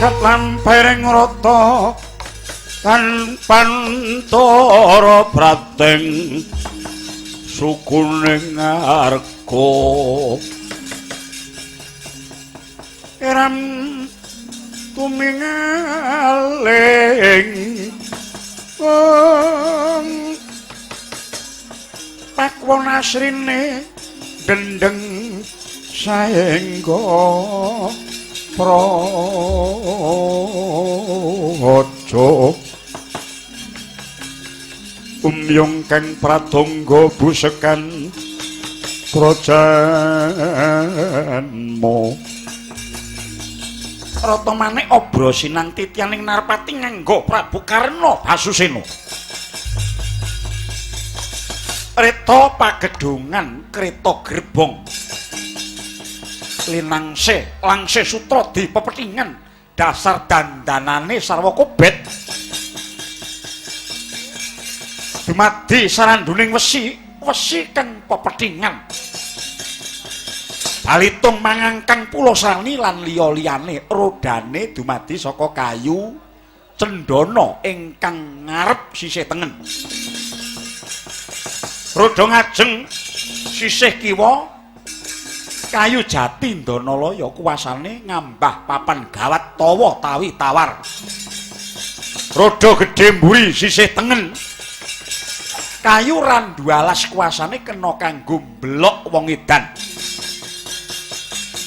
Jagat lampiring rata tan pantara brating sukuning arga eram tumingaling wong pakwon asrine dendeng saengga praja umyung kang pratangga busekan prajanma. Rata manik obra sinang titianing Narpati nganggo Prabu Karna Basusena. Reta pagedhongan kreta gerbong linangse langse sutra dipepethingan dasar dandanane sarwa kobet dumadi saranduning wesi wesi kang pepethingan balitung mangangkang pulosani lan liya-liyane rodane dumadi saka kayu cendana ingkang ngarep sisih tengen, roda ngajeng sisih kiwa kayu jati Ndanalaya kuwasane ngambah papan gawat tawa tawi tawar, roda gedhe mburi sisih tengen kayu randu alas kuwasane kena kanggo mblok wong edan,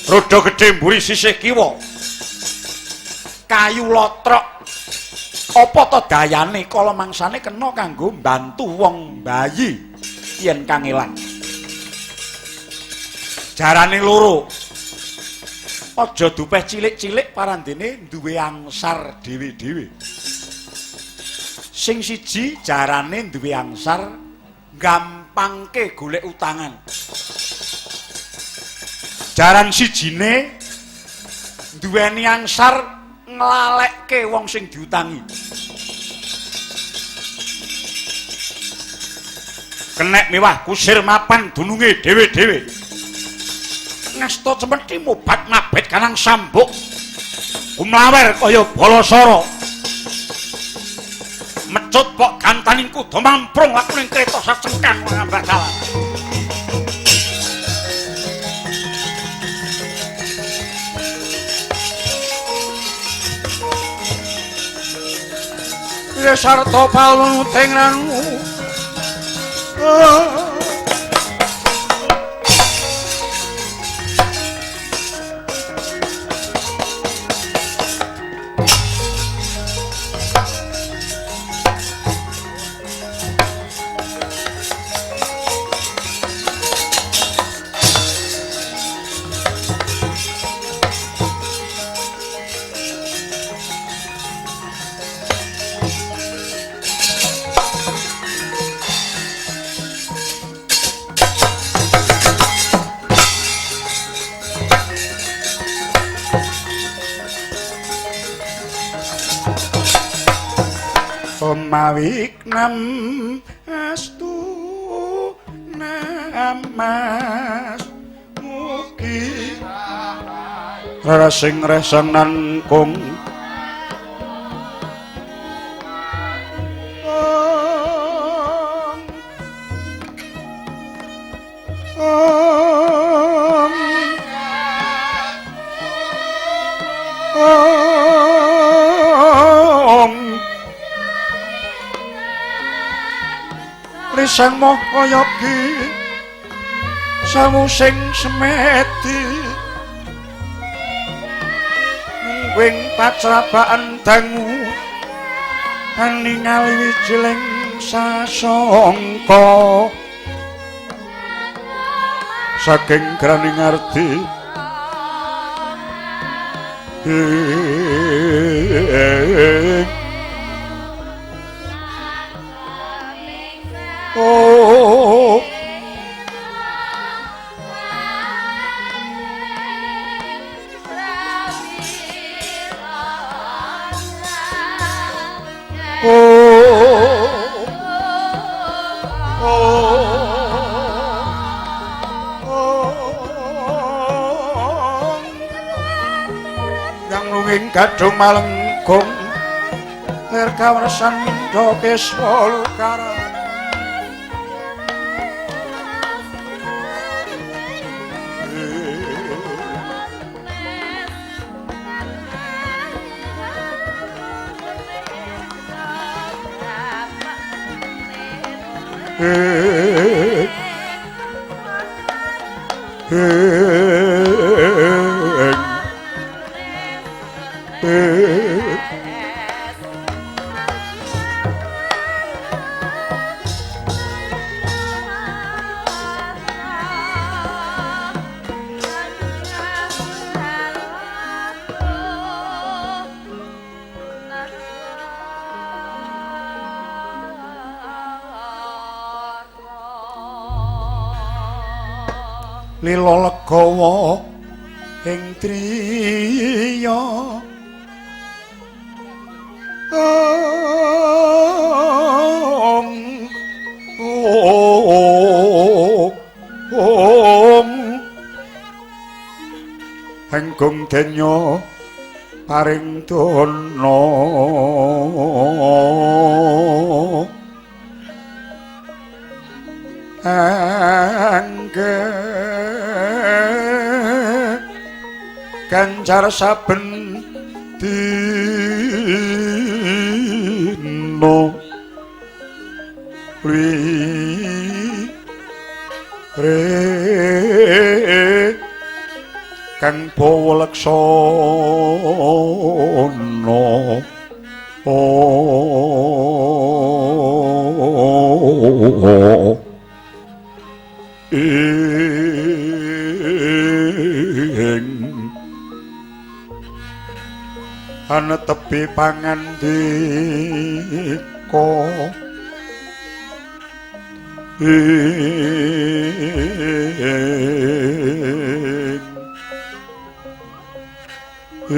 roda gedhe mburi sisih kiwa kayu lotrok apa ta dayane kala mangsane kena kanggo mbantu wong bayi yen kangelan. Jarane loro aja dupeh cilik-cilik parandene duwe angsar dhewe-dhewe. Sing siji jarane duwe angsar gampangke golek utangan. Jaran sijine duweni angsar nglalekke wong sing diutangi. Kenek mewah kusir mapan dununge dhewe-dhewe. Ngasta cemeti mobat mabet kanang sambuk kumlawer kaya balasara mecut pok gantaning kuda mamprung lakuning kreta sacengkang ngambah dalan. Sarta palung tengranu Mawiknam astu namas mugi rarasing resang nangkung Sang Mahayogi samu sing semedi mungwing pacrabaan dangu aningali wijiling sasongko saking graning ardi oh yang nunging Gadhung malenggung lir kawersan mindha kiswa lukara. Lila legawa ing driya ong ong henggung denya paring dana angge ganjar saben dina re kang bawa leksana. Ing anetepi pangandika ing ing ing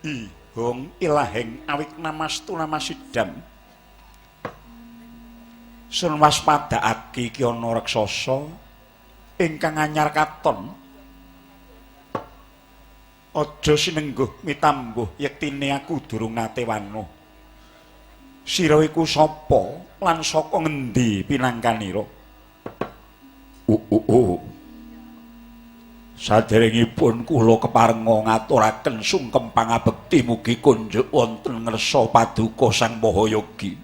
ing hong ilaheng awik namastu namasidam sun waspadakake iki ana raksasa ingkang anyar katon. Aja sinengguh mitambuh yektine aku durung nate wanuh. Sira iku sapa lan saka ngendi pinangkanira? Saderengipun kula keparenga ngaturaken sungkem pangabekti mugi kunjuk wonten ngersa Paduka Sang Mahayogi.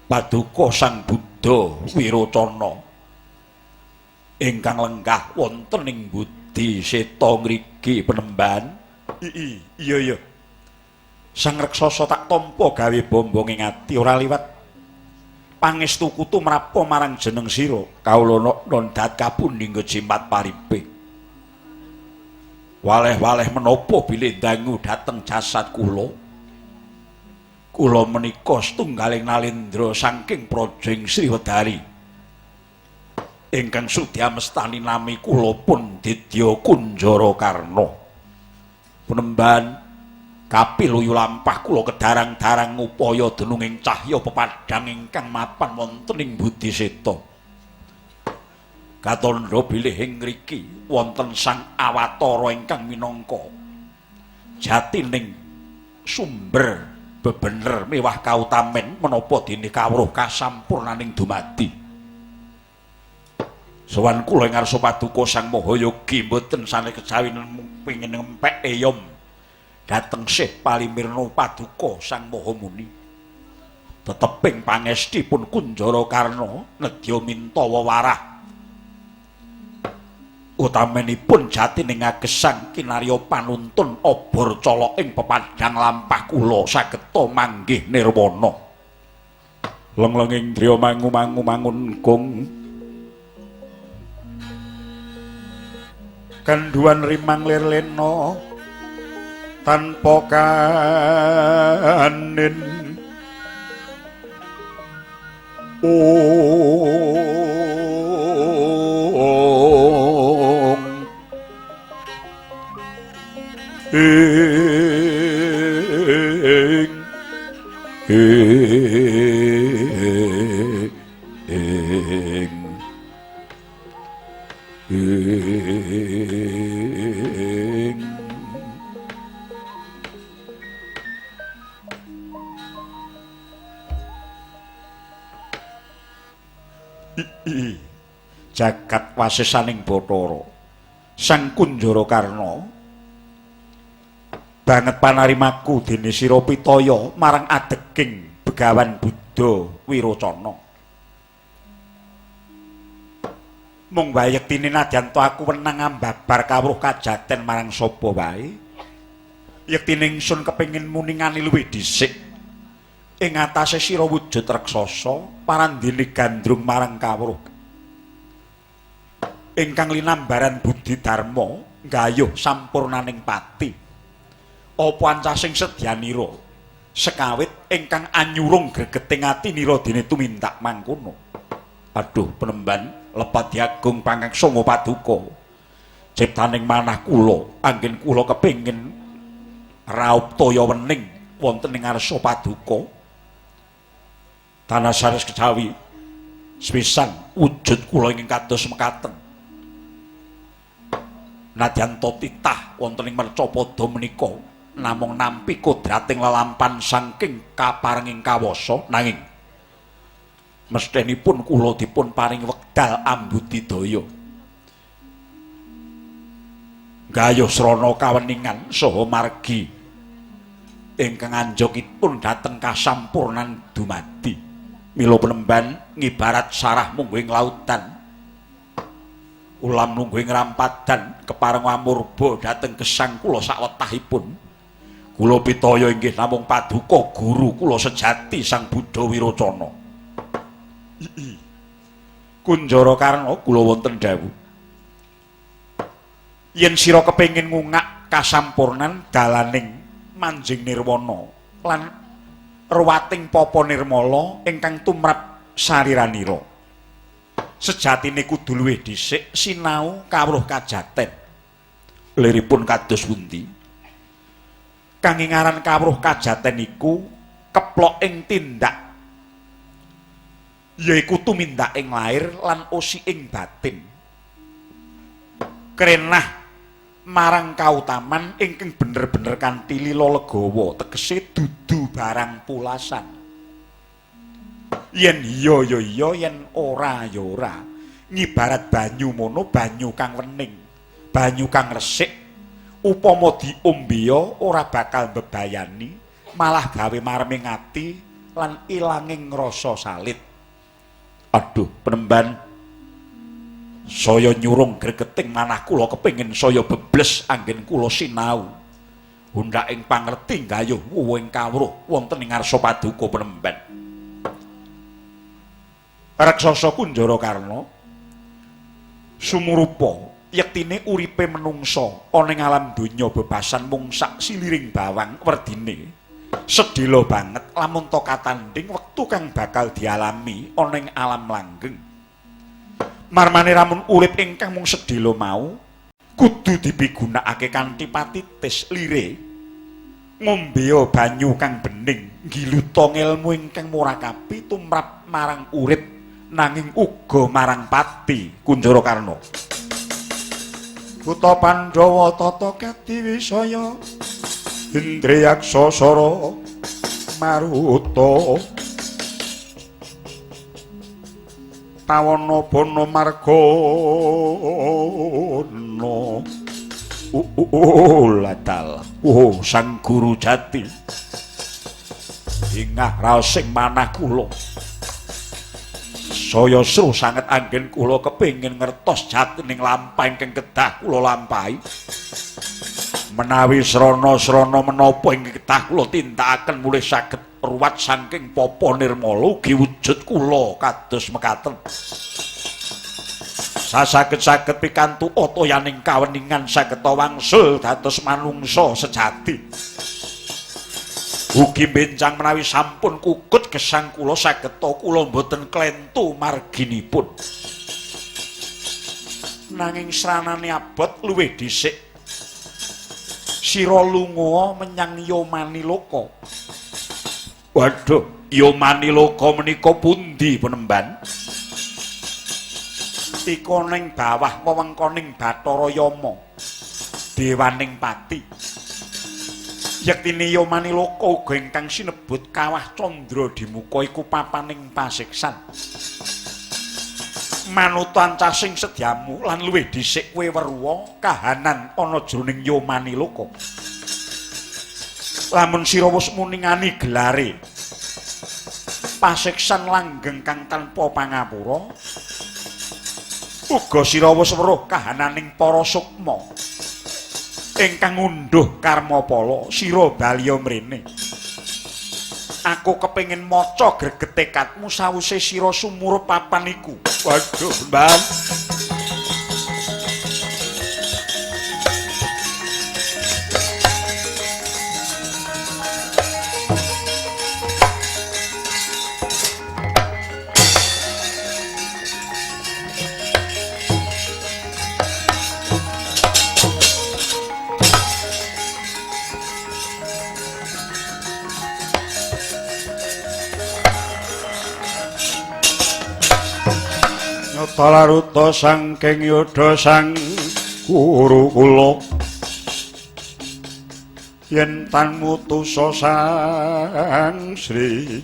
Paduka Sang Buddha Wirocana ingkang lenggah wonten ing Budi Seta ngriki penemban. Iya iya. Sang raksasa tak tampa gawe bombong ing ati ora liwat. Pangestu kutu mrapa marang jeneng sira. Kawula nondhat kapundhi jimat paripe. Waleh-waleh menapa bilih dangu dhateng jasad kula. Kula menika setunggaling nalendra saking praja ing Sriwedari. Ingkang sudi amestani nami kula pun Didya Kunjara Karna. Penemban kapiluyu lampah kula kedarang-darang ngupaya dununging cahya pepadhang ingkang mapan wonten ing Budi Seta. Katandha bilih ing ngriki wonten Sang Awatara ingkang minangka jatining sumber bebener mewah kautamen menapa dene kawruh kasampurnaning dumadi. Sowan kula ing ngarsa Paduka Sang Mahayogi mboten sane kejawi pengin ngempek eyom dhateng Sih Palimirna Paduka Sang Mahamuni. Teteping pangestipun Kunjara Karna nedya minta wewarah. Utamenipun jatining agesang kinarya panuntun obor colok ing pepadhang lampah kula sageta manggih nirwana. Lenglenging driya mangu-mangu mangun kung kanduan rimang lir lena tanpa kanin Ong ing ing ing jagat wasesaning Bathara Sang Kunjara Karna banget panarimaku dene sira pitaya marang adeging Begawan Buddha Wirocana. Mung wae yektine nadyan ta aku wenang ambabar kawruh kajaten marang sapa wae, yektine ingsun kepengin muningani luwih dhisik ing atase sira wujud raksasa parandene gandrung marang kawruh ingkang linambaran budi dharma nggayuh sampurnaning pati. Apa ancasing sedyanira sekawit ingkang anyurung gregeting ati nira dene tumindak mangkono. Aduh penemban lepat diagung pangaksunga paduka ciptaning manah kula anggen kula kepengin raup toya wening wonten ing ngarsa paduka tanah sares kejawi sepisan wujud kula ingkang kados mekaten. Nadyan ta titah wonten ing mercapada menika namung nampi kodrating lelampan saking kaparenging kawasa, nanging mesthenipun kula dipun paring wekdal ambudidaya gayuh srana kaweningan saha margi ingkang anjogipun dhateng kasampurnan dumadi. Mila penemban ngibarat sarah mungguh ing lautan, ulam nunggu ing rampadan kepareng amurba dhateng gesang kula sawetahipun. Kula pitaya inggih namung paduka guru kula sejati Sang Buddha Wirocana. Kunjara Karna kula wonten dawuh, yen sira kepengin ngungak kasampurnan dalaning manjing nirwana lan ruwating papa nirmala ingkang tumrap sariranira, sejatine kudu luwih dhisik sinau kawruh kajaten. Liripun kados pundi? Kangge ngaran kawruh kajaten iku keplok ing tindak, yaiku tumindak ing lair lan osi ing batin, krenah marang kautaman ingkang bener-bener kanthi lila legawa, tegese dudu barang pulasan. Yen iya ya iya, yen ora ya ora. Ngibarat banyu mono, banyu kang wening, banyu kang resik, upama diombeya ora bakal mbebayani, malah gawe mareming ati lan ilanging rasa salit. Aduh penemban, saya nyurung gregeting manah kula kepengin saya bebles anggen kula sinau hundhaking pangerti nggayuh wuwing kawruh wonten ing ngarsa paduka penemban. Raksasa Kunjara Karna sumurupa yektine uripe menungsa ana ing alam donya bebasan mung sak siliring bawang werdine sedhela banget lamun ta katandhing wektu kang bakal dialami ana ing alam langgeng. Marmane ramun urip ingkang mung sedhela mau kudu dipigunakake kanthi patitis lire, ngombeya banyu kang bening, nggiluta ngelmu ingkang murakabi tumrap marang urip nanging uga marang pati. Kunjara Karna. Buta Pandhawa tata kadiwisaya Indriyaksa sara maruta tawana bana margana ladal. Oh Sang Guru Jati, ingah raos sing manah kula saya seru sanget anggen kula kepengin ngertos jatining lampah ingkang kedah kula lampahi. Menawi srana-srana menapa ingkang kedah kula tindakaken mulih saged ruwat saking papa nirmala ugi wujud kula kados mekaten. Sasaged-saged pikantuk toyaning kaweningan saged wangsul dados manungsa sejati. Ugi benjang menawi sampun kukut Gesang kula sageta kula mboten klentu marginipun. Nanging sranane abot luwih dhisik sira lunga menyang Yamaniloka. Waduh, Yamaniloka menika pundi penemban? Ika ning bawah wewengkoning Bathara Yama, dewaning pati. Yektine Yamaniloka uga ingkang sinebut Kawah Candra Dimuka iku papaning pasiksan. Manut ancasing sedyamu lan luwih dhisik kowe weruha kahanan ana jroning Yamaniloka. Lamun sira wis muningani gelare pasiksan langgeng kang tanpa pangapura, uga sira wis weruh kahananing para sukma ingkang ngunduh karmapala, sira baliya mrene. Aku kepengin maca greget tekadmu sawise sira sumurup papan iku. Waduh, Mbah. Talaruta saking yudha sang guru kula yen tan mutusa sang Sri.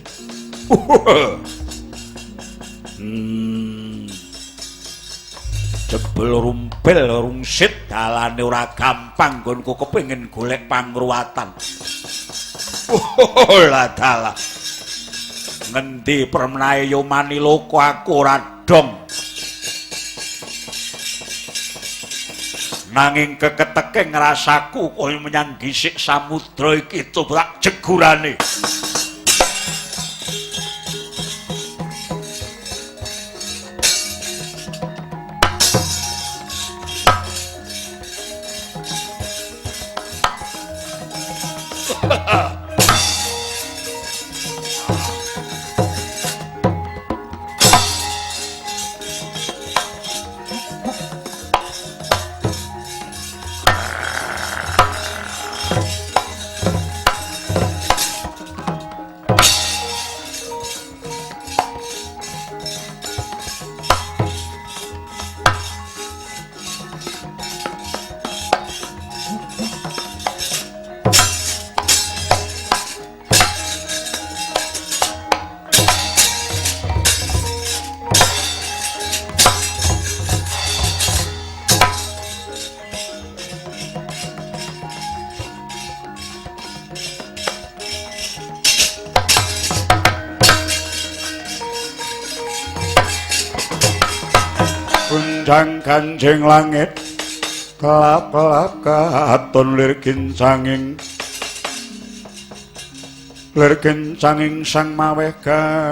Jebul rumpil rungsit dalane ora gampang nggonku kepengin golek pangruwatan. Lah dalah. Ngendi permenahe Yamaniloka aku ora dong. Nanging keketeke ngrasaku kaya menyang gisik samudra iki cobrak jegurane. Gunjang ganjing langit kelap-kelap katon lir kincanging lir kincanging sang maweh gandrung.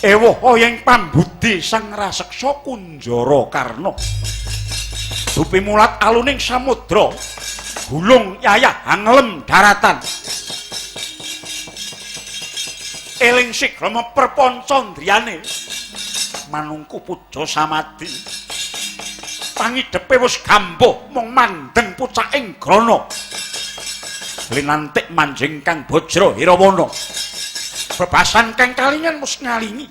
Ewuh ing pambudi sang raseksa Kunjara Karna. Dupi mulat aluning samudra, gulung yayah anglem daratan. Eling sigrama perpanca ndriyane manungku puja samadi. Pangidepe wis gambuh mung mandeng pucaking grana. Linantik manjing kang bajra hirawana. Bebasan kang kalingan wis ngalingi.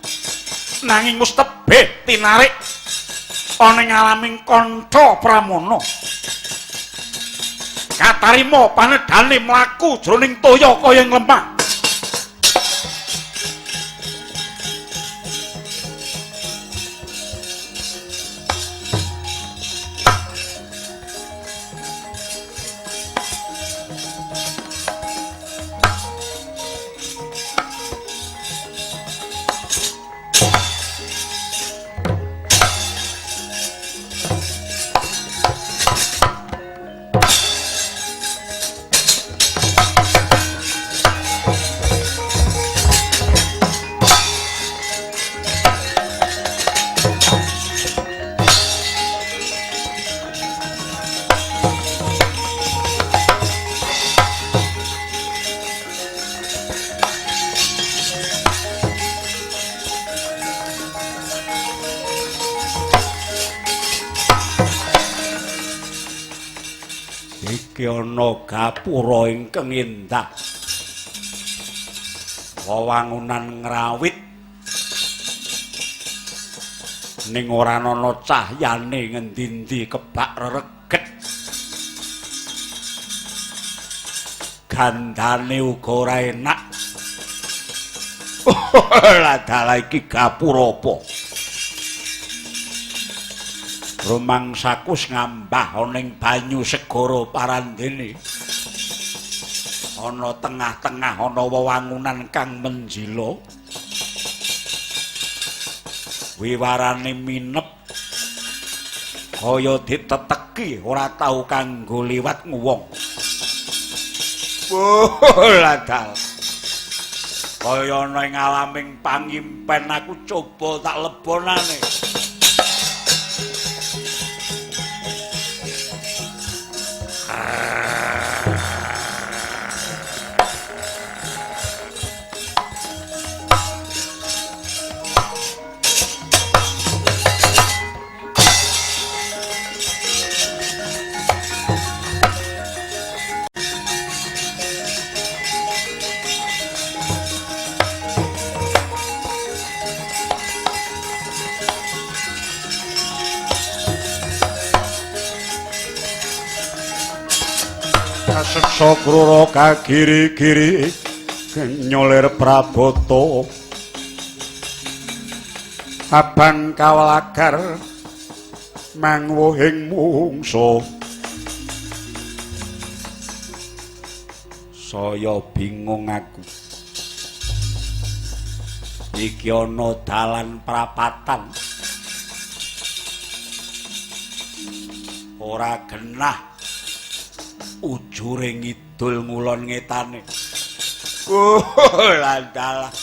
Nanging wis tebih tinarik ana ing alaming kantha pramana. Katarima panedane mlaku jroning toya kaya ing lemah. Iki ana gapura ingkang endah. Wewangunan ngrawit ning ora ana cahyane ngendi-endi kebak rereget. Gandane uga ora enak. Lah dalah iki gapura apa? Rumangsaku ngambah ana ing banyu segara parandene. Ana tengah-tengah ana wewangunan kang menjila. Wiwarane minep kaya diteteki ora tau kanggo liwat nguwong. Oh, ladal. Kaya ana ing alaming pangimpen aku coba tak lebonane. Kaseksa krura kagiri-giri nyolir prabata abang kawelagar mangwuhing mungsa. Saya bingung aku. Iki ana dalan prapatan. Ora genah ujure ngidul ngulon ngetane. Oh, landalah.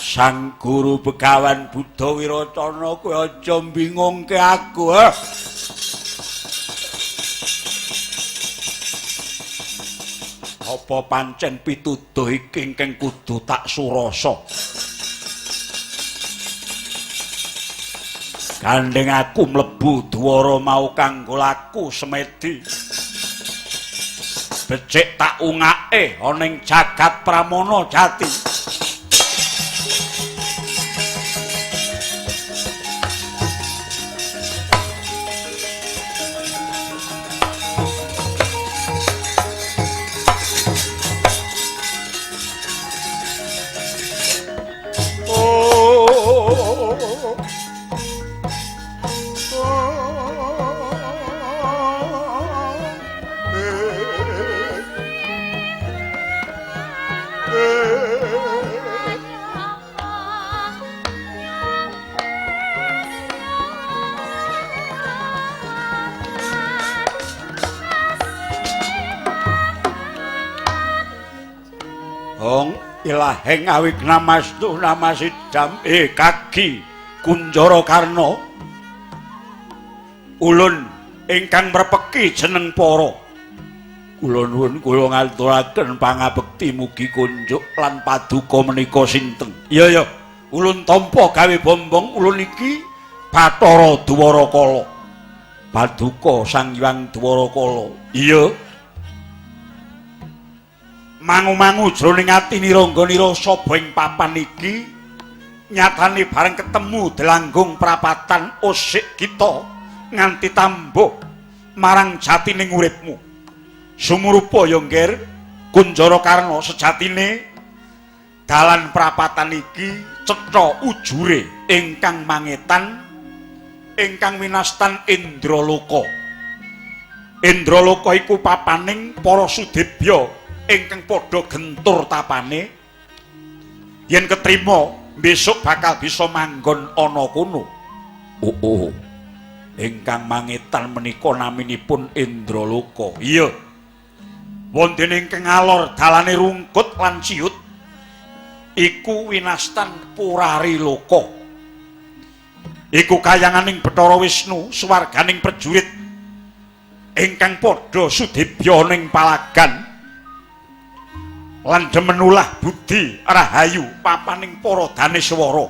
Sang Guru Begawan Buddha Wirocana kowe aja mbingungke aku, ha. Apa pancen pituduh iki ingkang kudu tak surasa? Gandeng aku mlebu dwara mau kanggo laku semedi. Becik tak ungake ana ing jagat Pramana Jati. Ilaheng awignamastu namasidam kagi Kunjara Karna ulun ingkang mrepeki jeneng para kula nuwun kula ngaturaken pangabekti mugi kunjuk lan paduka menika sinten. Iya ya, ulun tampa gawe bombong ulun iki Bathara Dwarakala. Paduka Sang Hyang Dwarakala. Iya. Mangu-mangu jroning ati nirangga-nira saba ing papan iki nyatane bareng ketemu delanggung prapatan osik kita nganti tambuh marang jatining uripmu. Sumurupa ya Ngger Kunjara Karna, sejatine dalan prapatan iki cetha ujure ingkang mangetan ingkang winastan Indraloka. Indraloka iku papaning para sudebya ingkang padha gentur tapane. Yen ketrima besok bakal bisa manggon ana kono. Oh, oh. Ingkang mangetan menika naminipun Indraloka. Iya. Wonten ingkang ngalor dalane rungkut lan ciut iku winastan Purariloka. Iku kayanganing Bathara Wisnu, swarganing prajurit ingkang padha sudebya ning palagan lan demenulah budi rahayu papaning para daneswara.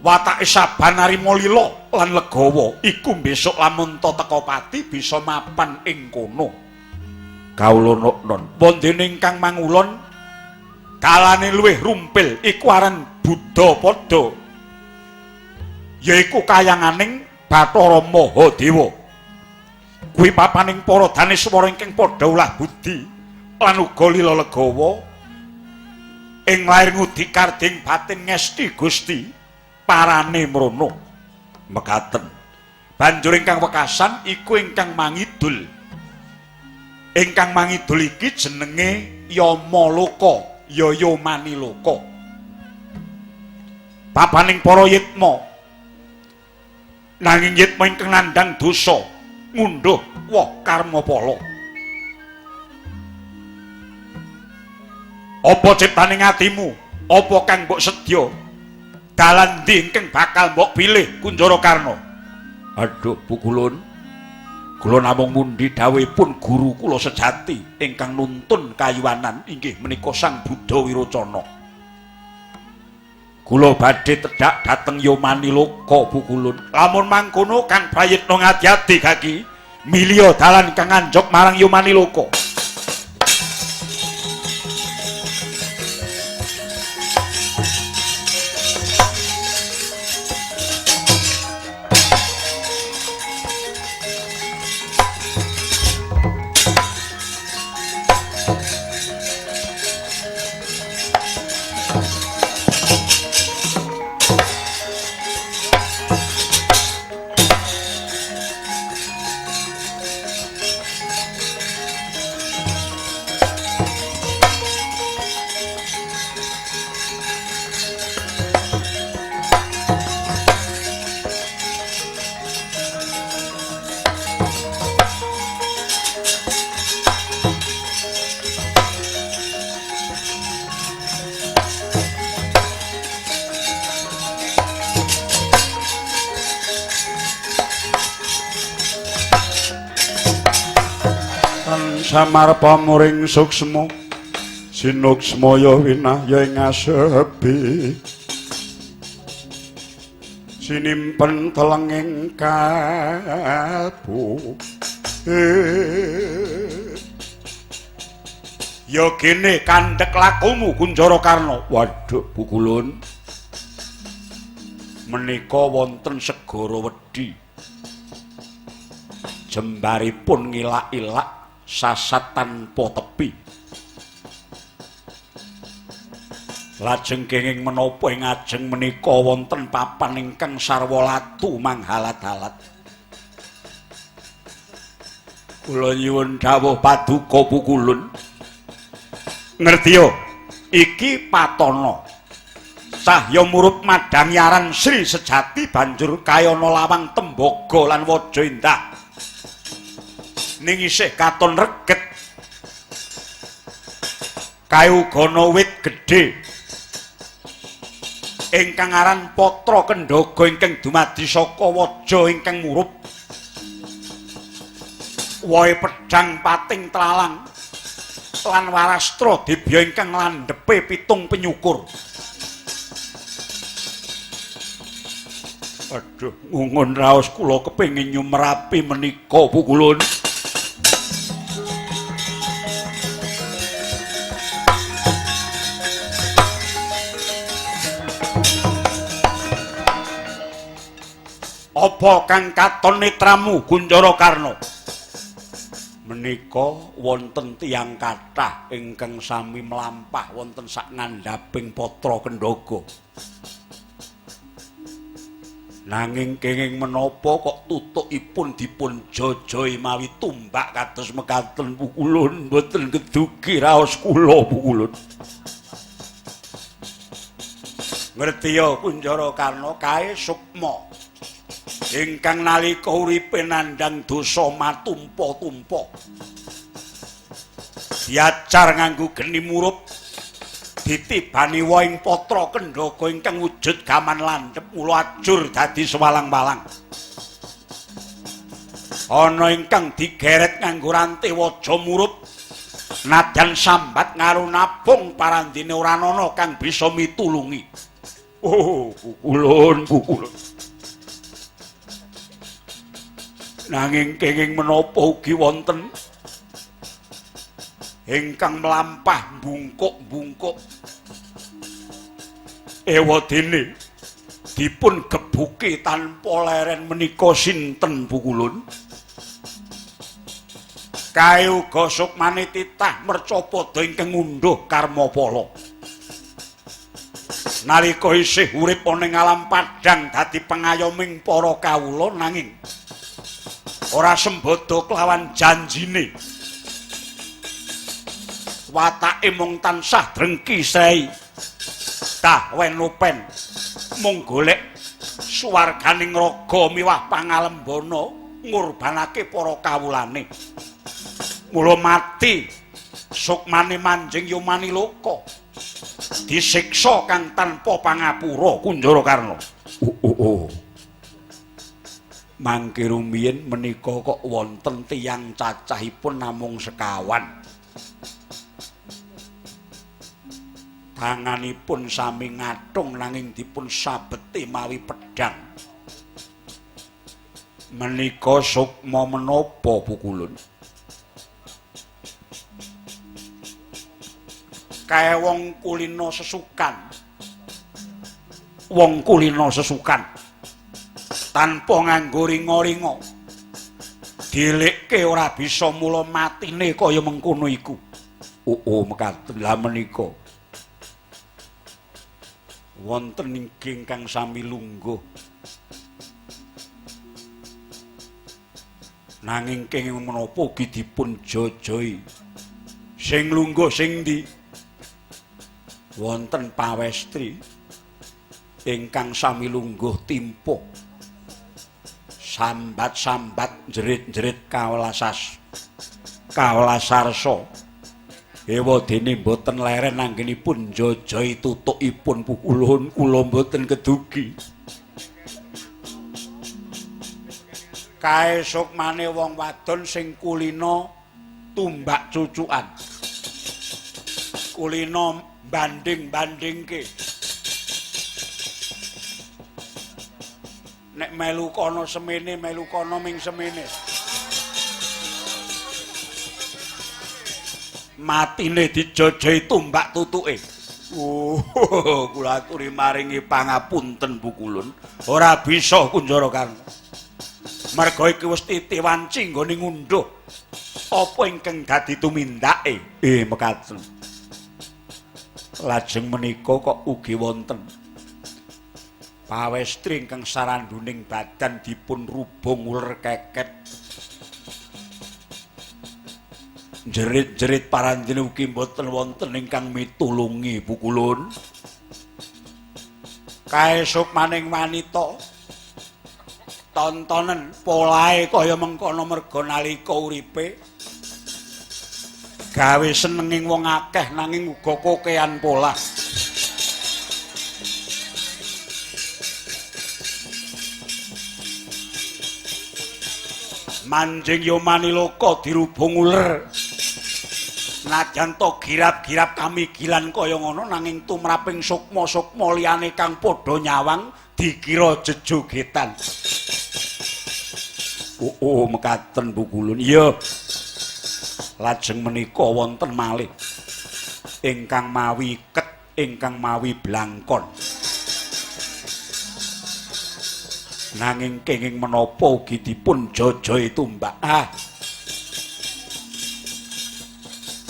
Watake saban arima lila lila lan legawa iku besok lamun ta teka pati bisa mapan ing kono. Kawula noknon, wondene ingkang mangulon kalane luwih rumpil iku aran Buddha Pada, yaiku kayanganing Bathara Mahadewa. Kuwi papaning para daneswara ingkang padha ulah budi lan uga lila legawa ing lair ngudi karding batin ngesti Gusti parane mrono. Mekaten. Banjur ingkang wekasan iku ingkang mangidul. Ingkang mangidul iki jenenge Yamaloka, Yayamaniloka. Papaning para yitma. Nanging yitma ingkang nandhang dosa ngundhuh woh karma pala. Apa ciptaning atimu? Apa kang mbok sedya? Dalan ndi ingkang bakal mbok pilih Kunjara Karna? Aduh, Pukulun. Kula namung mundi dawuhipun guru kula sejati ingkang nuntun kayuwanan inggih menika Sang Buddha Wirocana. Kula badhe tedhak dhateng Yamaniloka, Pukulun. Lamun mangkono kang prayitna ngati-ati kaki milya dalan kang anjog marang Yamaniloka. Samarpa muring suksma sinuksmaya winahya ing asepi sinimpen telenging kalbu. Ya gene kandhek lakumu Kunjara Karna. Waduh, Pukulun. Menika wonten segara wedhi. Jembaripun ngilak-ilak sasat tanpa tepi. Lajeng kenging menapa ing ajeng menika wonten papan ingkang sarwa latu manghalat-halat. Kula nyuwun dawuh paduka Pukulun. Ngertiya, iki patana. Cahya murup madhangi aran Sri Sejati banjur kayana lawang tembaga lan waja indah. Ning isih katon reget. Kae uga ana wit gedhe ingkang aran Patra Kendhaga ingkang dumadi saka waja ingkang murup. Wohe pedhang pating tlalang lan warastra dibya ingkang landhepe pitung penyukur. Aduh, ngungun raos kula kepengin nyumerapi menika Pukulun. Apa kang katon netramu Kunjara Karna? Menika wonten tiyang kathah ingkang sami mlampah wonten sak ngandhaping Patra Kendhaga. Nanging kenging menapa kok tutukipun dipun jojohi mawi tumbak kados mekaten Pukulun, mboten kedugi raos kula Pukulun. Ngertiya Kunjara Karna, kae sukma ingkang nalika uripe nandhang dosa matumpa-tumpa. Diacar nganggo geni murup, ditibani wohing Patra Kendhaga ingkang wujud gaman landhep mula ajur dadi sewalang-walang. Ana ingkang digeret nganggo rante waja murup, nadyan sambat ngaru nabung parandene ora ana kang bisa mitulungi. Oh, Pukulun, Pukulun. Nanging kenging menapa ugi wonten ingkang mlampah bungkuk-bungkuk. Ewadene dipun gebuki tanpa leren menika sinten Pukulun? Kae uga sukmane titah mercapada ingkang ngunduh karmapala. Nalika isih urip ana ing alam padhang dadi pengayoming para kawula nanging ora sembada kelawan janjine. Watake mung tansah drengki srei. Tah wenopen mung golek swarganing raga miwah pangalembana ngurbanake para kawulane. Mula mati sukmane manjing yumaniloka. Disiksa kang tanpa pangapura Kunjara Karna. Oh. Mangke rumiyin menika kok wonten tiyang cacahipun namung sekawan. Tanganipun sami ngathung nanging dipun sabeti mawi pedhang. Menika sukma menapa Pukulun? Kae wong kulina sesukan. Wong kulina sesukan tanpa nganggo ringa-ringa. Dielikke ora bisa mula matine kaya mengkono iku. Oh, mekaten lha menika. Wonten ingkang sami lungguh. Nanging kenging menapa ugi dipun jojohi. Sing lungguh sing ndi? Wonten pawestri ingkang sami lungguh timpuh. Sambat-sambat jerit-jerit kawelasarsa. Ewadene mboten leren anggenipun njojohi tutukipun Pukulun, kula mboten kedugi. Kae sukmane wong wadon sing kulina tumbak cucukan. Kulina banding-bandingke. Nek melu kono semene, melu kono ming semene. Matine dijojohi tumbak tutuke. Oh, kula aturi maringi pangapunten Pukulun. Ora bisa Kunjara Karna. Merga iki wis titi wanci nggone ngunduh apa ingkang dadi tumindake. Mekaten. Lajeng menika kok ugi wonten pawestri ingkang saranduning badan dipun rubung uler keket. Jerit-jerit parandene ugi mboten wonten ingkang mitulungi Pukulun. Kae sukmaning wanita tontonen polahe kaya mengkono merga nalika uripe gawe senenging wong akeh nanging uga kokean polah. Manjing yumaniloka dirubung uler. Najan to girap-girap kamigilan kaya ngono nanging tumraping sukma-sukma liyane kang padha nyawang dikira jejogetan. Oh, mekaten Pukulun. Iya. Lajeng menika wonten malih ingkang mawi iket, ingkang mawi blangkon. Nanging kenging menapa ugi dipun jojohi tumbak. Ah.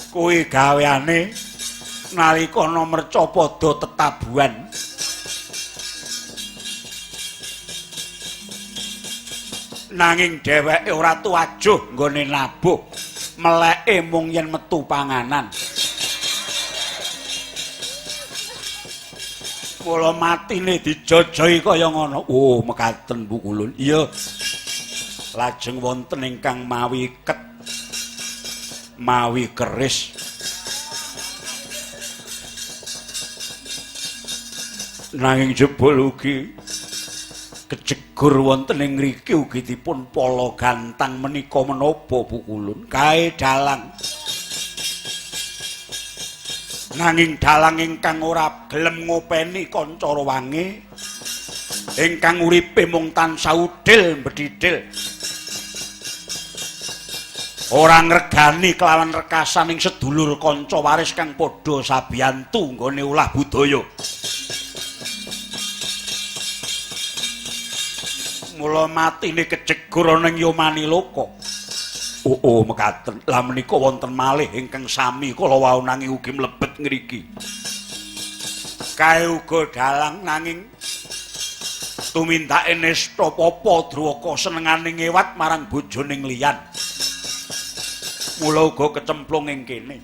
Kuwi gaweane nalika ana mercapada tetabuhan. Nanging dheweke ora tuwajuh nggone nabuh, meleke mung yen metu panganan. Mula matine dijojohi kaya ngono. Oh, mekaten Pukulun. Iya. Lajeng wonten ingkang mawi iket, mawi keris. Nanging jebul ugi kejegur wonten ing ngriki ugi dipun pala gantang menika menapa Pukulun? Kae dalang. Nanging dalang ingkang ora gelem ngopeni kanca rewange, ingkang uripe mung tansah udil mbedhidhil. Ora ngregani kelawan rekasaning sedulur kanca waris kang padha sabiyantu nggone ulah budaya. Mula matine kejegur ana ing Yomaniloka. Oh, mekaten. Lah menika wonten malih ingkang sami kala wau nanging ugi mlebet ngriki. Kae uga dalang nanging tumindake nista papa Druwaka senengane ngewat marang bojone liyan. Mula uga kecemplung ing kene.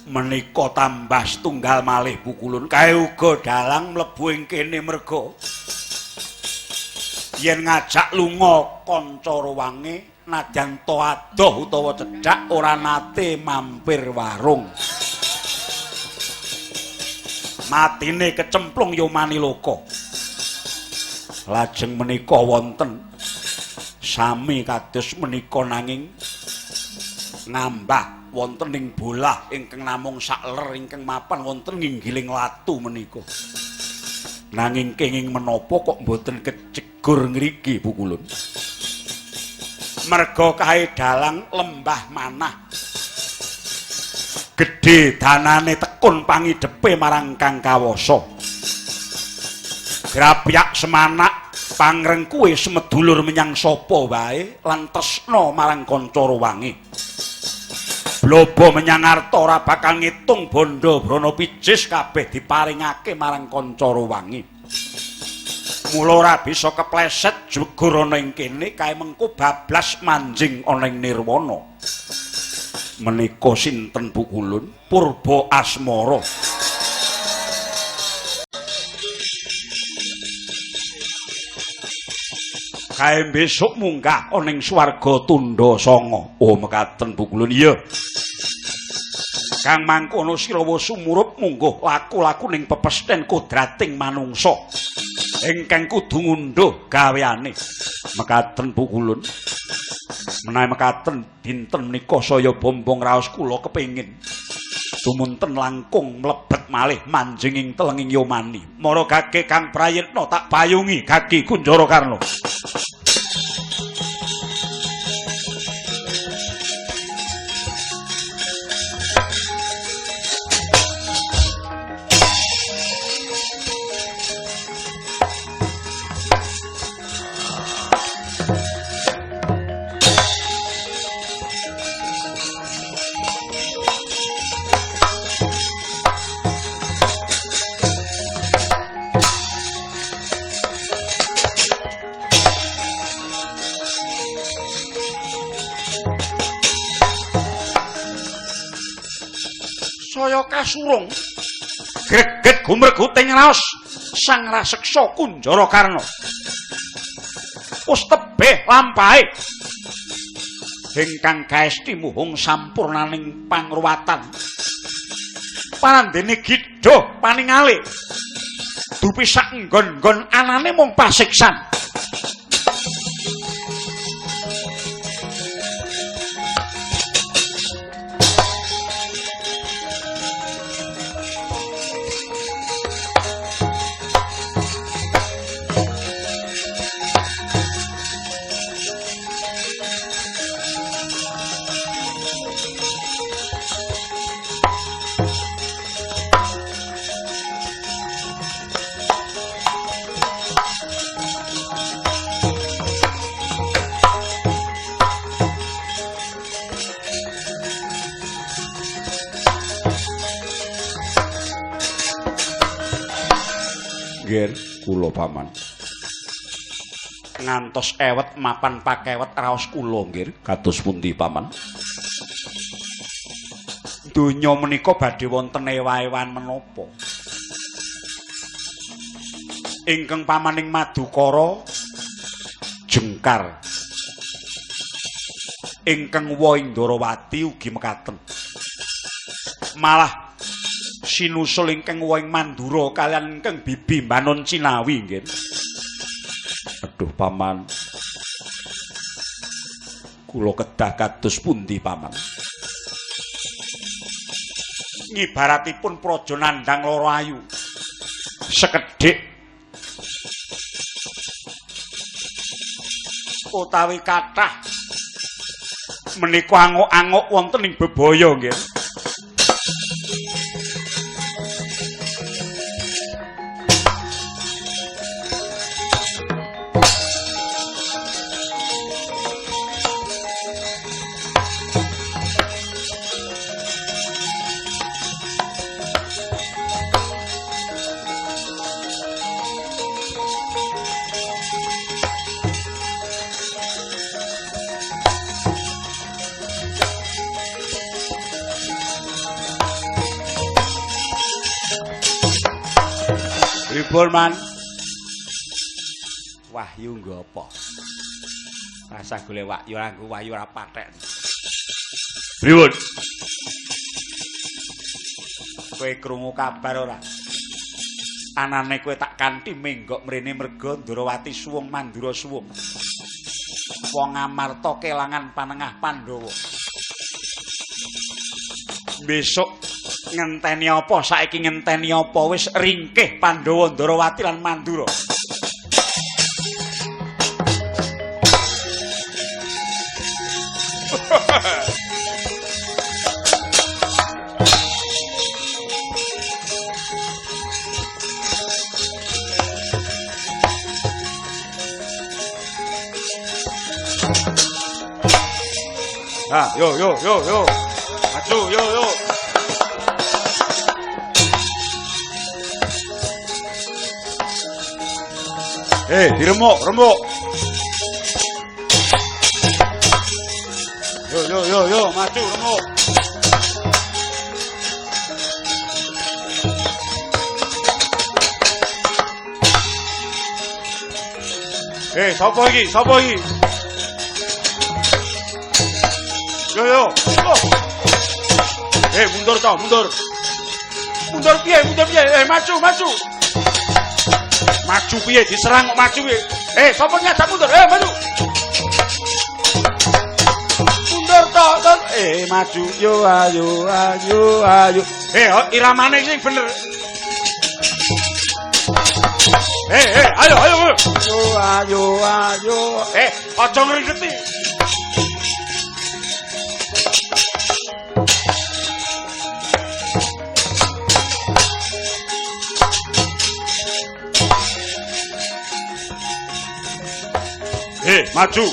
Menika tambah setunggal malih pukulun. Kae uga dalang mlebu ing kene merga yen ngajak lunga kanca ruwange nadyan to adoh utawa cedhak ora nate mampir warung. Matine kecemplung Yomaniloka. Lajeng menika wonten sami kados menika nanging ngambah wonten ing bolah ingkang namung sakler ingkang mapan wonten nginggiling watu menika. Nanging kenging menapa kok mboten kejegur ngriki pukulun. Merga kae dalang lembah manah. Gedhe danane tekun pangidepe marang Kang Kawasa. Grapyak semanak pangrengkuhe semedulur menyang sapa wae lan tresna marang kanca ruwange. Blobo menyang arta ora bakal ngitung bondo brana picis kabeh diparingake marang kanca ruwange. Mula ora bisa kepleset jegur ana ing kene kae mengko bablas manjing ana ing nirwana. Menika sinten pukulun? Purba Asmara. Kae besok munggah ana ing swarga tundha sanga. Oh mekaten pukulun. Iya. Kang mangkono sira wis sumurup mungguh laku-laku ning pepesthen kodrating manungsa ingkang kudu ngundhuh gaweane. Mekaten pukulun. Menawi mekaten dinten menika saya bombong raos kula kepengin tumunten langkung mlebet malih manjing ing telenging Yomani. Mara gage Kang Prayitna tak payungi gagi Kunjara Karna. Saya kasurung greget gumreguting raos sang raseksa Kunjara Karna. Wis tebih lampahe ingkang gaesti muhung sampurnaning pangruwatan. Parandene gidha paningale dupi sak nggon-nggon anane mung pasiksan. Nggih, kula paman. Ngantos ewet mapan pakewet raos kula nggih, kados pundi paman? Donya menika badhe wonten ewa-ewan menapa? Ingkang pamaning Madukara jengkar. Ingkang wa ing Ndarawati ugi mekaten. Malah sinusul ingkang wa ing Mandura kaliyan ingkang bibi Mbanon Cinawi nggih. Aduh paman. Kula kedah kados pundi paman? Ngibaratipun praja nandhang lara ayu. Sekedhik utawi kathah Menika anguk-anguk wonten ing bebaya nggih. Pripun man? Wahyu nggo apa? Rasa golek wahyu nganggo wahyu ora pathek. Pripun? Kowe krungu kabar ora? Anane kowe tak kanthi menggok mrene merga Ndrawati suwung Mandura suwung. Wong Amarta kelangan panengah Pandhawa. Besok ngenteni apa? Saiki ngenteni apa? Wis ringkih Pandhawa Ndrawati lan Mandura. Ah, yo yo yo yo. Maju yo yo. Diremuk, remuk. Yo yo yo yo, maju remuk. Sapa iki? Sapa iki? Yo yo. Oh. Mundur to, mundur. Mundur piye? Mundur piye? Maju, maju. Maju piye diserang kok maju piye? Sapa ngajak mundur? Maju. Mundur to, to. Maju. Yo ayo ayo ayo. Iramane sing bener. Ayo ayo. Yo ayo ayo. Aja ngringeti. Maju.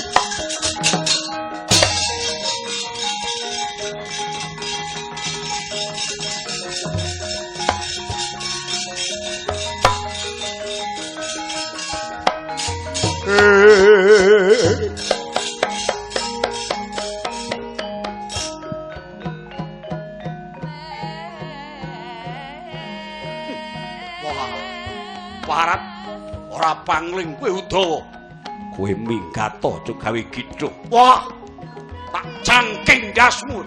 Wah, parat ora pangling kowe Udawa. Kowe minggat aja gawe gidhuk. Wah, tak cangking ndasmu.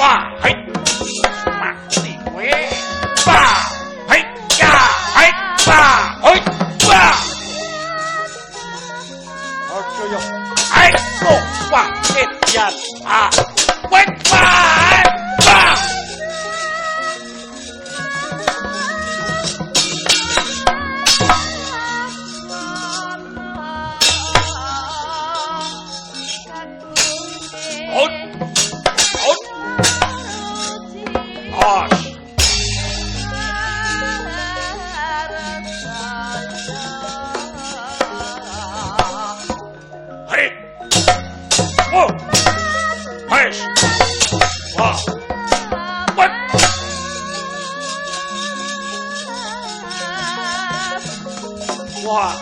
Wah, hei. Mati kowe. Wah, hei, ya, hei, wah, hei, wah. Aja yo. Hei, lo, wah, edian. Ah, weh, wah, wah. Out. Out. Os. Hei. Oh. Wes. Wah. Wet. Wah.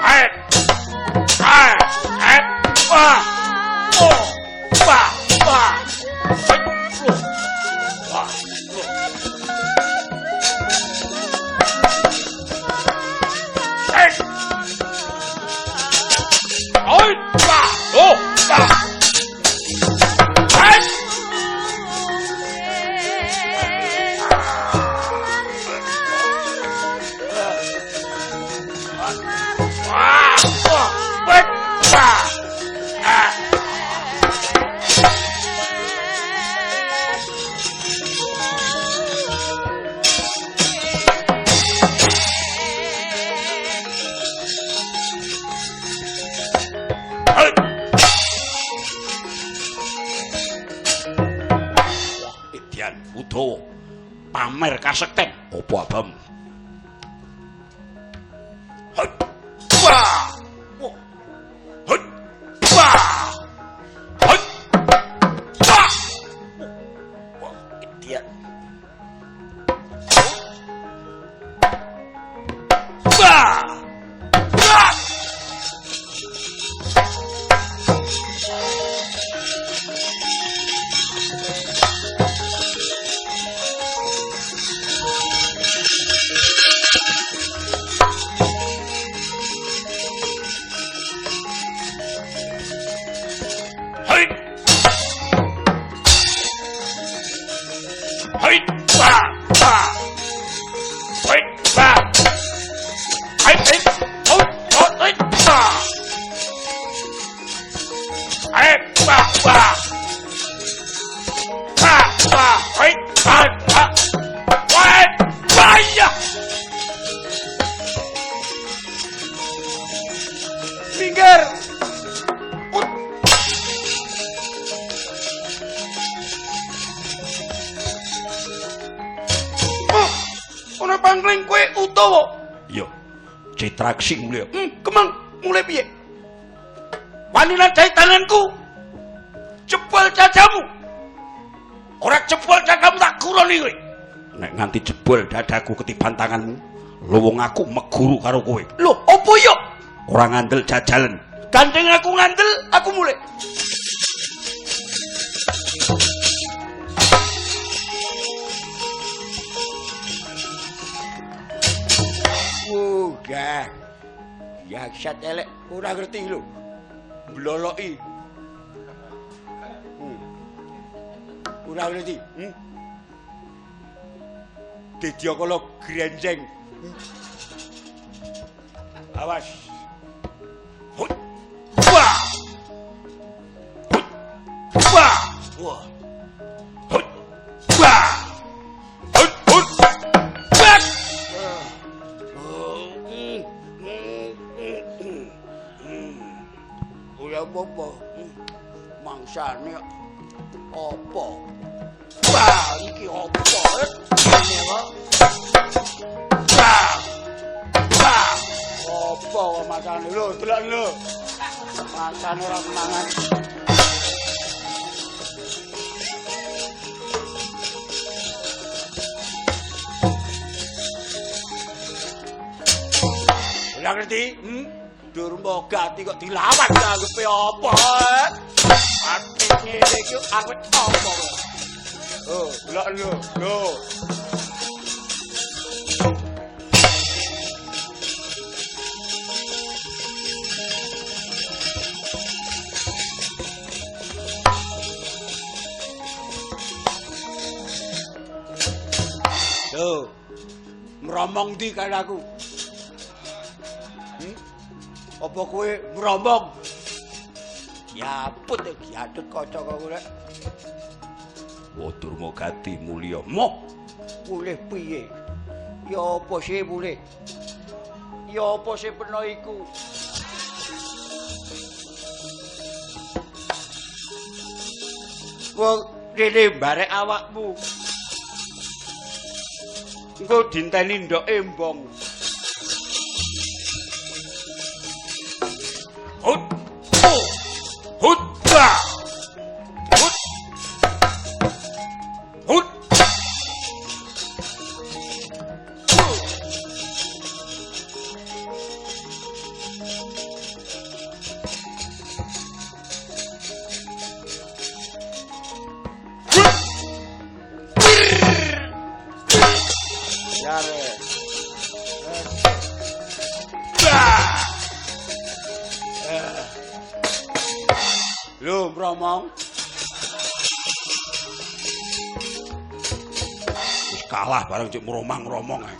Hei. Hei. Hei. Wah. Oh. Wah. Wah. Hei. Loh. Wah. Loh. Hei. Hei. Wah. Oh. Wah. Hei. Wah. Wah. Wet. Wah. Ah. Hei. Wah, edian Udawa pamer kasekten apa abam? Hei. Wah. Wah. Hei. Wah. Hei. Wah. Wah, edian. Wah. Wah. Hei. Hei. Wah. Wah. Hei. Wah. Hei. Hei. Oh. Oh. Hei. Wah. Hei. Wah. Wah. Wah. Wah. Hei. Wah. Wah. Wah. Wah. Ya. Minggir. Oh, ana pangling kowe Udawa. Iya. Citraksi mulya. Kemang mulai piye? Wani nadai tanganku. Jebol dadamu. Ora jebol dadamu tak guroni kowe. Nek nganti jebol dadaku ketiban tanganmu, luwung aku meguru karo kowe. Lho, opo yo? Ora ngandel jajalen. Gandeng aku ngandel, aku mulai. Udah. Yaksat elek ora ngerti lho. Bloloki. Ora ngerti. Dedya kala grenjeng. Awas. Hut. Wah. Hut. Wah. Wah. Hut. Wah. Hut. Hut. Wah. Ora apa-apa. Mangsane apa? Wah, iki apa? Wah. Wah. Apa kok masane lho, delok lho. Masane ora mangan. Ora ngerti? Durma gati kok dilawan anggepe apa? Ati ngene iki awet apa kok? Oh, delok lho, lho. Lho. Mromong ndi karo aku? Apa kowe mromong? Ya put giatut kaca kowe rek. Wo Durmagati mulya. Moh, mulih piye? Ya apa sih mulih? Ya apa sih peno iku? Wong rene barek awakmu. Engko dinteni ndok embong. Hut. Hut. Hut. Hut. Lho, mromong. Wis kalah bareng cek mromang-mromong ae.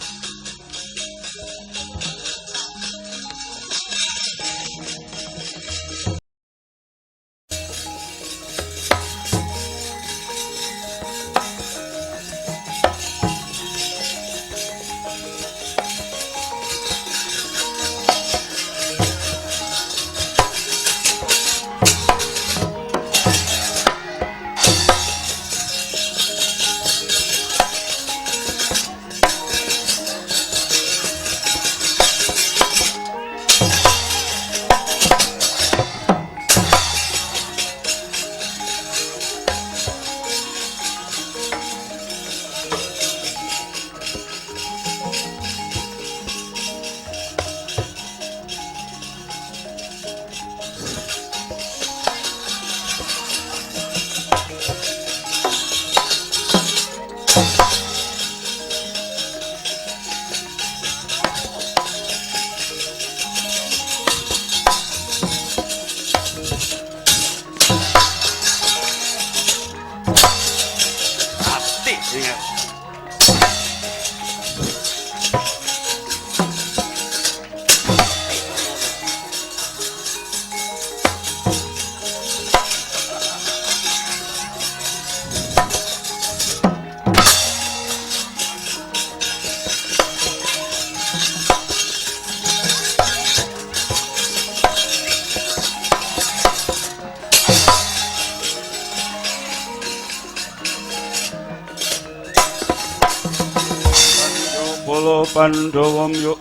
Pandhawa yuk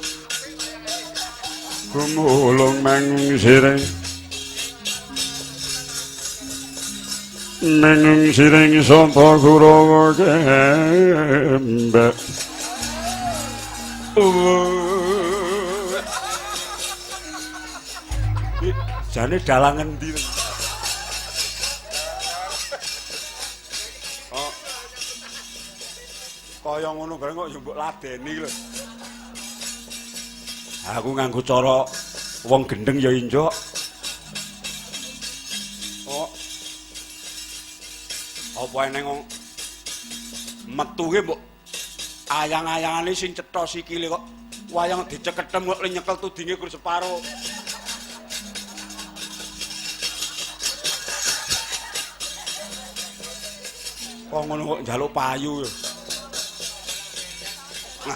gumulung mangung siring mangung siring sapa Kurawa kembek. Jane dalang ngendi? Oh. Kaya ngono bareng kok ya mbok ladeni lho. Aku nganggo cara wong gendeng ya injok. Oh. Apa eneng wong metu ki mbok ayang-ayangane sing cetha sikile kok wayang diceketem kok nyekel tudinge kur separo. Kok ngono kok njaluk payu ya.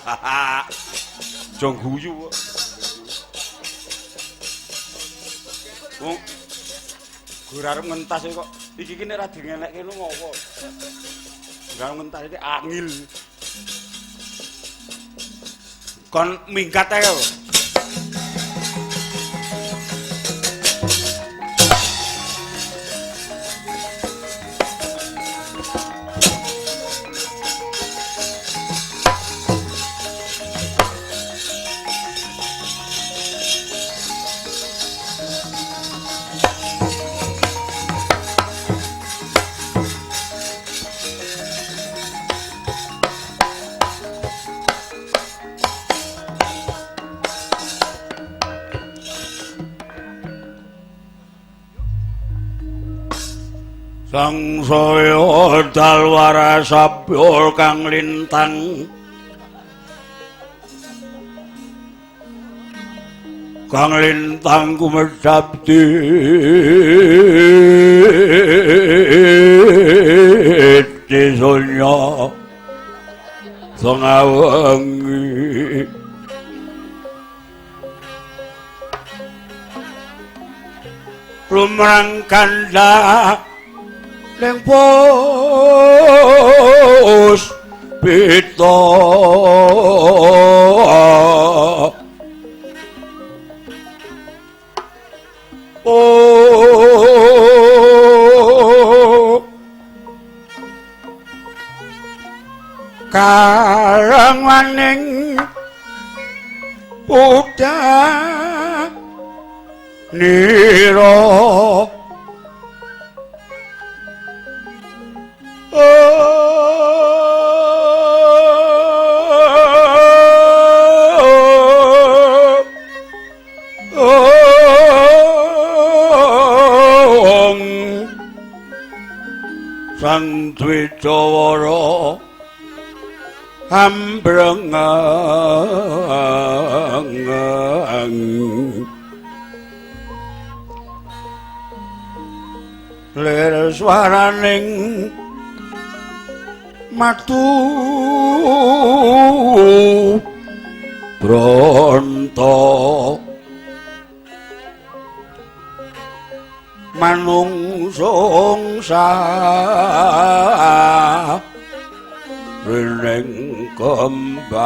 Aja guyu kok. Wong gur arep ngentas kok iki ki nek ra dingenekke lu ngopo. Ora ngentas iki angil. Kon minggat ae kok. Sangsaya dalwara sabya kang lintang Kang lintang kumedhap di sonya tengah wengi lumrang kandha ning pos pita. Oh, karangwaning udan nira. Sang Dwijawara ambreng lir swaraning matu bronto manungsungsa ring kembang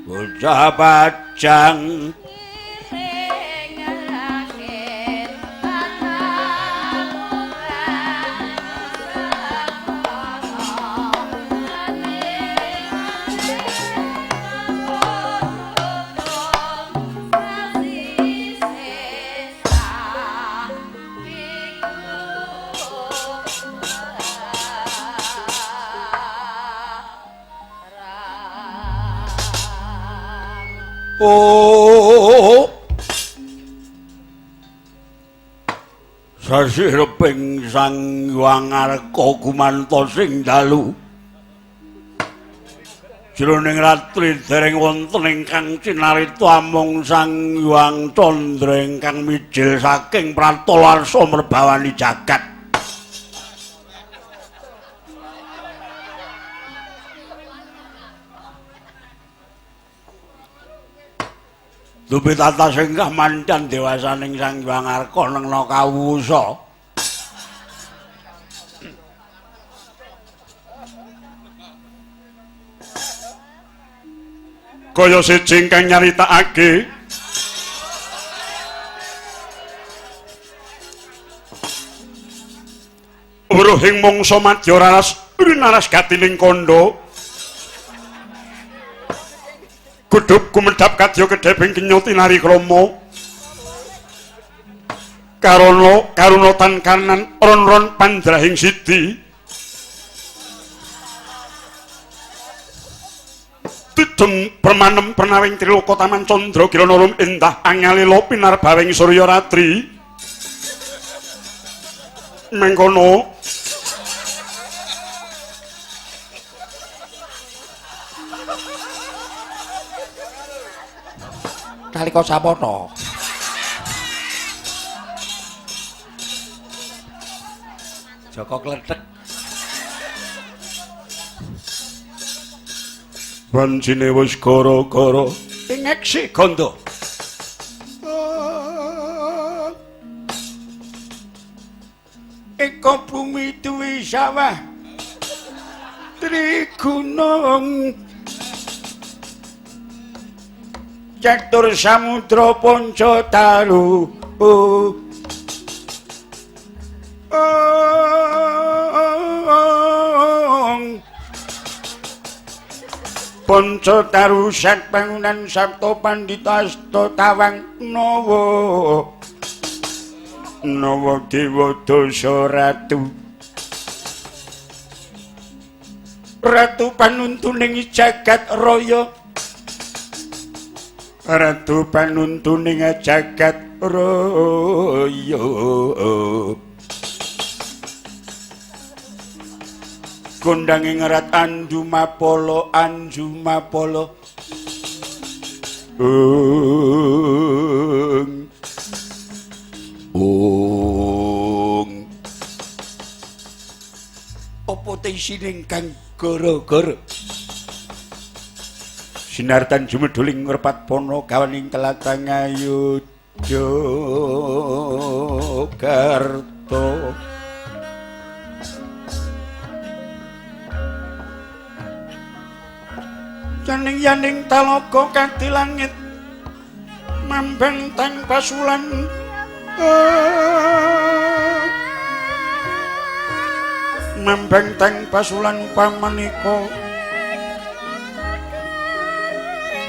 bocah pajang. Oh, sasireping Sang Hyang Arka gumantos sing dalu jroning ratri dereng wonten ingkang cinarita amung Sang Hyang Candra ingkang mijil saking pratala arsa merbawani jagat. Dupi tata singgah mancan dewasaning Sang Hyang Arka nengna kawusa. Kaya siji ingkang nyaritakake weruhing mangsa madya raras rinaras gatining kandha gudhup kumedhap kadya kedheping kenya tinari krama karana karuna tan kanan ron-ron pandrahing sidi tidem permanem pernawing triloka taman candra kirana rum endah angalila pinarbawing surya ratri mengkono nalika samono. Joko klethek. Wancine wis gara-gara ing eksi gandha. Eko bumi duwi sawah trigunung catur samudra panca taru. Panca taru sat bangunan sabta pandita asta tawang nawa nawa dewa dasa ratu ratu panuntuning jagat raya ratu panuntuning jagat raya Gondange ngerat Anjumapala Anjumapala. Ung ung apa te isine kang gara-gara sinartan jumedhuling ngrepat pono kawening telatang ayu Jakarta. Janing yaning talaga kanthi langit mambang tang pasulan mambang tang pasulan pamenika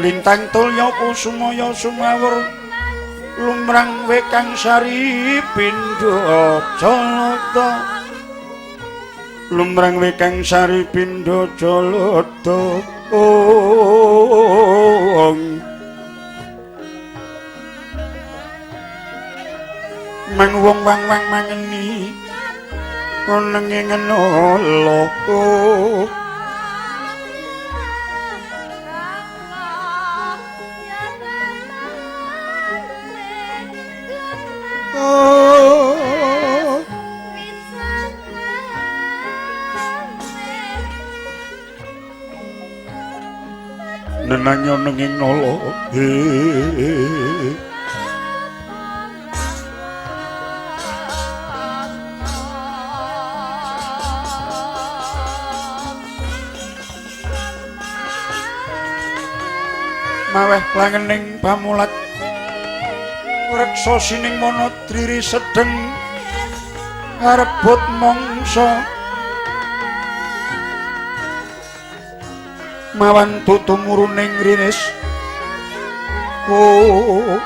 lintang tulya kusumaya sumawur lumrang wekang sari pindha jalata lumrang wekang sari pindha jalata. Ong mang wong wang wang mangeni onenge ngenolo. Nenangyo nenging nolo. Maweh langening pamulat reksa sining mono driri sedeng arebut mangsa mawan tutumuruning rinis. Oh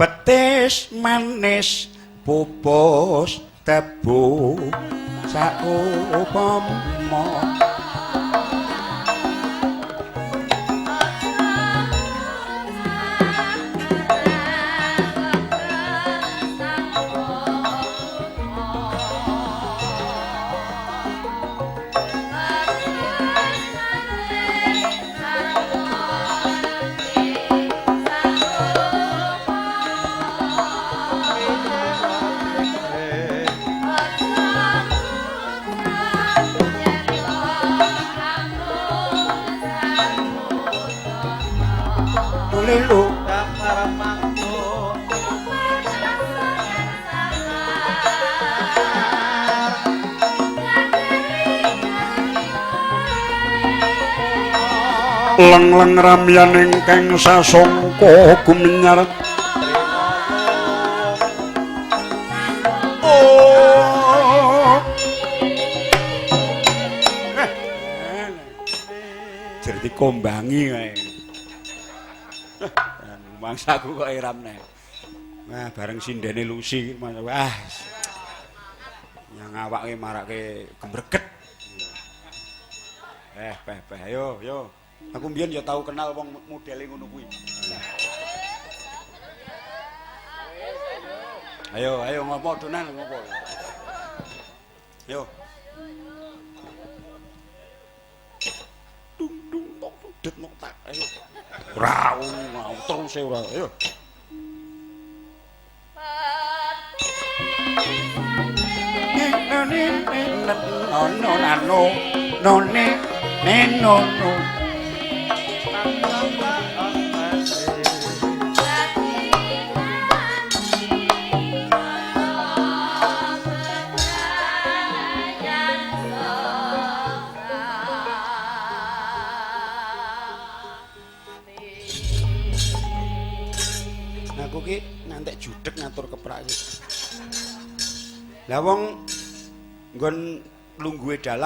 Betis manis pupus tebu saupama. Leng-leng ramyan ingkang sasongko gumenyar. Oh. Jer dikombangi kae. Mangsaku kok iram neh. Wah, bareng sindene Lucy wah. Yang awake marake gemreget. Peh peh ayo yo. Aku mbiyen ya tau kenal wong modele ngono kuwi. Ayo ayo ngopo donan ngopo. Yo. Dung dung tok det nok tak ayo. Ora terus ora ayo. No no no no ne ne no no. Aku ki ngantek judeg ngatur keprak iki. Lah wong nggon lungguhe dalang